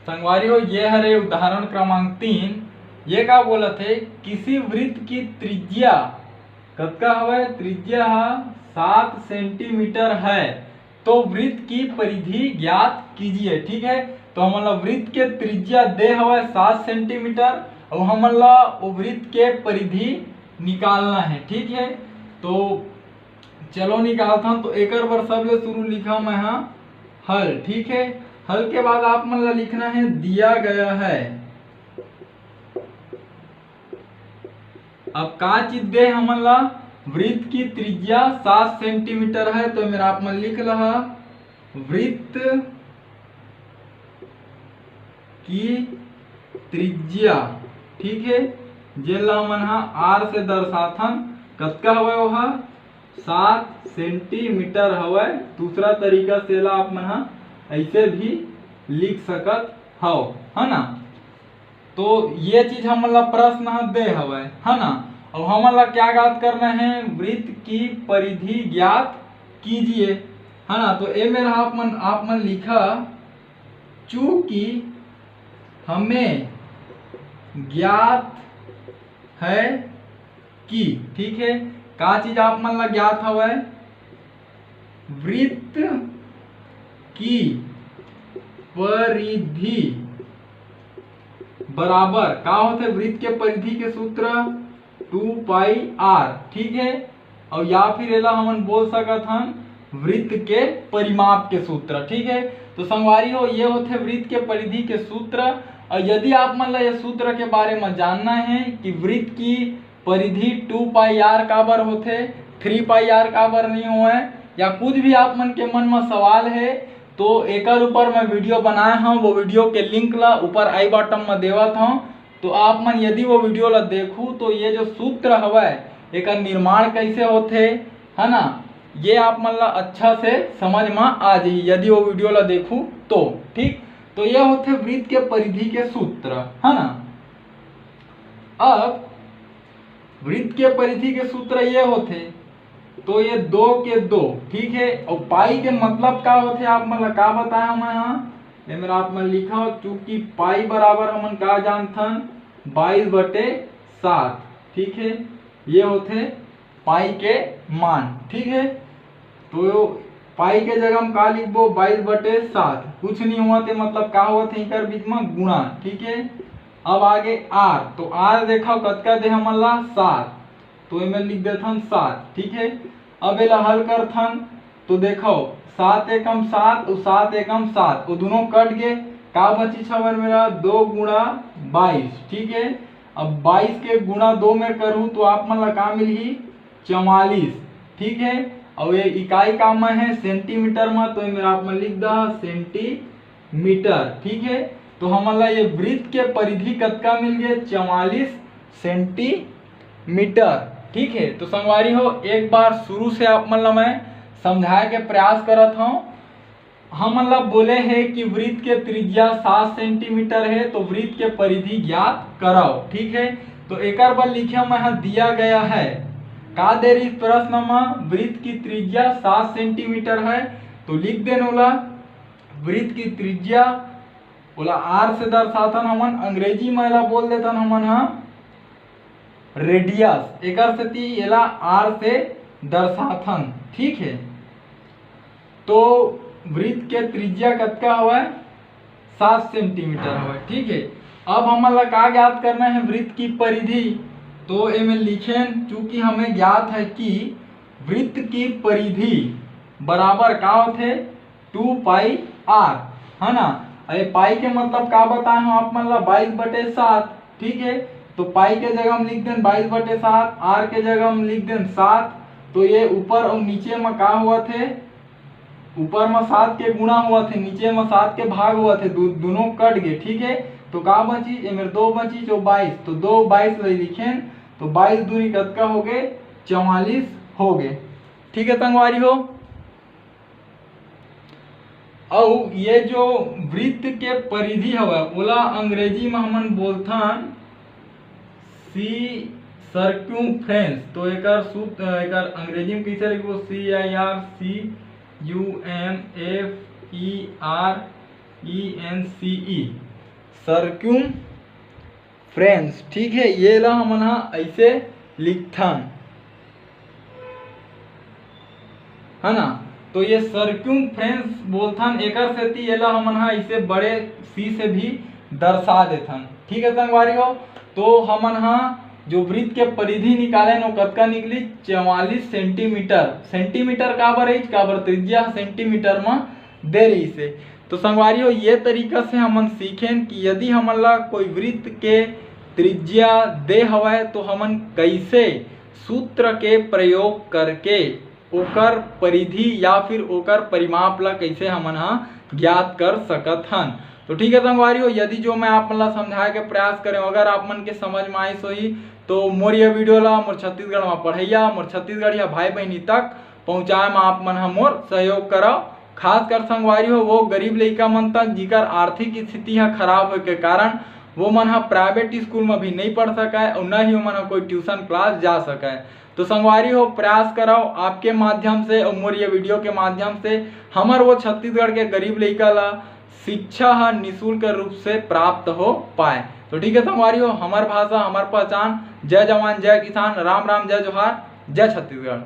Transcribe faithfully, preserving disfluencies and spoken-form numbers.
संगवारी हो, ये हरे उदाहरण क्रमांक तीन। ये का बोलत हे, किसी वृत्त की त्रिज्या कतका हवय? त्रिज्या ह सात सेंटीमीटर है, तो वृत्त की परिधि ज्ञात कीजिए। ठीक है, तो हमन ला वृत्त के त्रिज्या दे हवय सात सेंटीमीटर, और हमन ला वो वृत्त के परिधि निकालना है। ठीक है, तो चलो निकालथन। तो एकर बर सबले शुरू लिखा मैं हा हल। ठीक है, हल के बाद आप मन ला लिखना है दिया गया है। अब का चीज दे हमन ला, वृत्त की त्रिज्या सात सेंटीमीटर है, तो मेरा आप मन लिख लहा वृत्त की त्रिज्या। ठीक है, जेला हमन हा आर से दर्शाथन, कतका हवय ओहा? सात सेंटीमीटर हवय। दूसरा तरीका से ला आप मन हा ऐसे भी लिख सकत हव, है ना? तो ये चीज हमन ला प्रश्न ह दे हवय, है ना? और हमन ला क्या ज्ञात करना है? वृत्त की परिधि ज्ञात कीजिए, है ना? तो ए मेर आप मन आप मन लिखा, चूंकि हमें ज्ञात है कि, ठीक है, का चीज आप मन ला ज्ञात हवय? वृत्त की परिधि बराबर का होथे? वृत्त के परिधि के सूत्र टू पाई आर। ठीक है, और या फिर एला हमन बोल सकत हन वृत्त के परिमाप के सूत्र। ठीक है, तो संगवारी हो, ये होथे वृत्त के परिधि के सूत्र। और यदि आप मन ला ये सूत्र के बारे में जानना है कि वृत्त की परिधि टू पाई आर काबर होथे, थ्री पाई आर काबर नहीं होए, या कुछ भी आप मन के मन में सवाल है, तो एकर ऊपर मैं वीडियो बनाए हूँ, वो वीडियो के लिंक ला ऊपर आई बटन में देवत हूँ। तो आप मन यदि वो वीडियो ला देखू, तो ये जो सूत्र हवय, एकर निर्माण कैसे होथे, है ना, ये आप मन ला अच्छा से समझ में आ जाही यदि वो वीडियो ला देखू तो। ठीक, तो ये होथे वृत्त के परिधि के सूत्र, है ना। अब वृत्त के परिधि के सूत्र ये होथे, तो ये दो के दो। ठीक है, और पाई के मतलब का होथे, आप मन ला का बताया मैं हा? ये मेरा आप मन लिखा हो, चूंकि पाई बराबर हमन का जानथन, बाईस बटे सात। ठीक है, ये होथे पाई के मान। ठीक है, तो पाई के जगह हम का लिखबो? बाईस बटे सात। कुछ नहीं हुआ थे, मतलब का हुआ थे, इकर बीच में गुणा। ठीक है, अब आगे आर, तो आर देखो कतका दे हमन ला? सात। तो एमे लिख देथन सात। ठीक है, अब एला हल करथन, तो देखो, सात एकम सात और सात एकम सात, वो दोनों कट गए। का बचिस हमर मेरा? दो गुणा बाईस। ठीक है, अब बाईस के गुणा दो में करूँ, तो आप मन ला का मिलही? चवालीस। ठीक है, और ये इकाई का में है? सेंटीमीटर में, तो ये मेरा आप मन लिख दा सेंटीमीटर। ठीक है, तो हमन ला ये वृत्त के परिधि कतका मिल गए? चवालीस सेंटीमीटर। ठीक है, तो संगवारी हो, एक बार शुरू से आप मन ला मैं समझाए के प्रयास करत हूँ। हमन ला बोले हे कि वृत्त के त्रिज्या सात सेंटीमीटर हे, तो वृत्त के परिधि ज्ञात कराओ। ठीक है, तो एकर बर लिखे मैं ह दिया गया है। का दे रही प्रश्न में? वृत्त की त्रिज्या सात सेंटीमीटर है, तो लिख देन ओला वृत्त की त्रिज्या, ओला आर से दर्शाथन हमन, अंग्रेजी में एला बोल देथन हमन ह रेडियस, एकर सेती एला आर से दर्शाथन। ठीक है, तो वृत्त के त्रिज्या कतका हवय? सात सेंटीमीटर हवय। ठीक है, अब हमन ला का ज्ञात करना है? वृत्त की परिधि। तो एमे लिखेन, चूंकि हमें ज्ञात है कि वृत्त की परिधि बराबर का होथे? टू पाई आर, है ना। ये पाई के मतलब का बताए हम आप मन ला? बाईस बटे सात। ठीक है, तो पाई के जगह हम लिख देन बाईस बटे सात, आर के जगह हम लिख देन सात। तो ये ऊपर और नीचे में का हुआ थे? ऊपर में सात के गुणा हुआ थे, नीचे में सात के भाग हुआ थे, दो, दोनों कट गए। ठीक है, तो का बची? एमेर दो बची, जो बाईस, तो दो बाईस ले लिखेन, तो बाईस दूनी कतका हो गए? चवालीस हो गए। ठीक है संगवारी हो, अउ ये जो वृत्त के परिधि हवय, ओला अंग्रेजी में हमन बोलथन सी सर्क्यूम्फ्रेंस। तो एकर सूत्र, एकर अंग्रेजी में कैसे लिखबो? C I R C U M F E R E N C E। सर्क्यूमफ्रेंस, ठीक है, ये ला हमन हा ऐसे लिखथन, है ना। तो ये सर्क्यूमफ्रेंस बोलथन, एकर सेती एला हमन हा इसे बड़े सी से भी दर्शा देथन। ठीक है संगवारी हो, तो हमन हा जो वृत्त के परिधि निकालेन, वो कतका निकली? चवालीस सेंटीमीटर। सेंटीमीटर काबर रहिस? काबर त्रिज्या सेंटीमीटर म दे रहिस हे। तो संगवारी हो, ये तरीका से हमन सीखेन कि यदि हमन ला कोई वृत्त के त्रिज्या दे हवय, तो हमन कैसे सूत्र के प्रयोग करके ओकर परिधि या फिर ओकर परिमाप ला कैसे हमन हा ज्ञात कर सकत हन। तो ठीक है संगवारी हो, यदि जो मैं आप मन ला समझाए के प्रयास करें, अगर आप मन के समझ में आइस होही, तो मोर ये वीडियो ला मोर छत्तीसगढ़ में पढ़ैया, मोर छत्तीसगढ़िया भाई बहिनी तक पहुँचाए में आप मन हा मोर सहयोग करव। खास कर संगवारी हो, वो गरीब लइका मन तक, जिकर आर्थिक स्थिति हा खराब होए के कारण वो मन हा प्राइवेट स्कूल में भी नहीं पढ़ सकय और न ही वो मन हा कोई ट्यूशन क्लास जा सकय। तो संगवारी हो, प्रयास करव आपके माध्यम से और मोर ये वीडियो के माध्यम से हमर वो छत्तीसगढ़ के गरीब लइका ला शिक्षा हा निशुल्क रूप से प्राप्त हो पाए। तो ठीक है संगवारी हो, हमर भाषा, हमर पहचान। जय जवान, जय किसान, राम राम, जय जोहार, जय छत्तीसगढ़।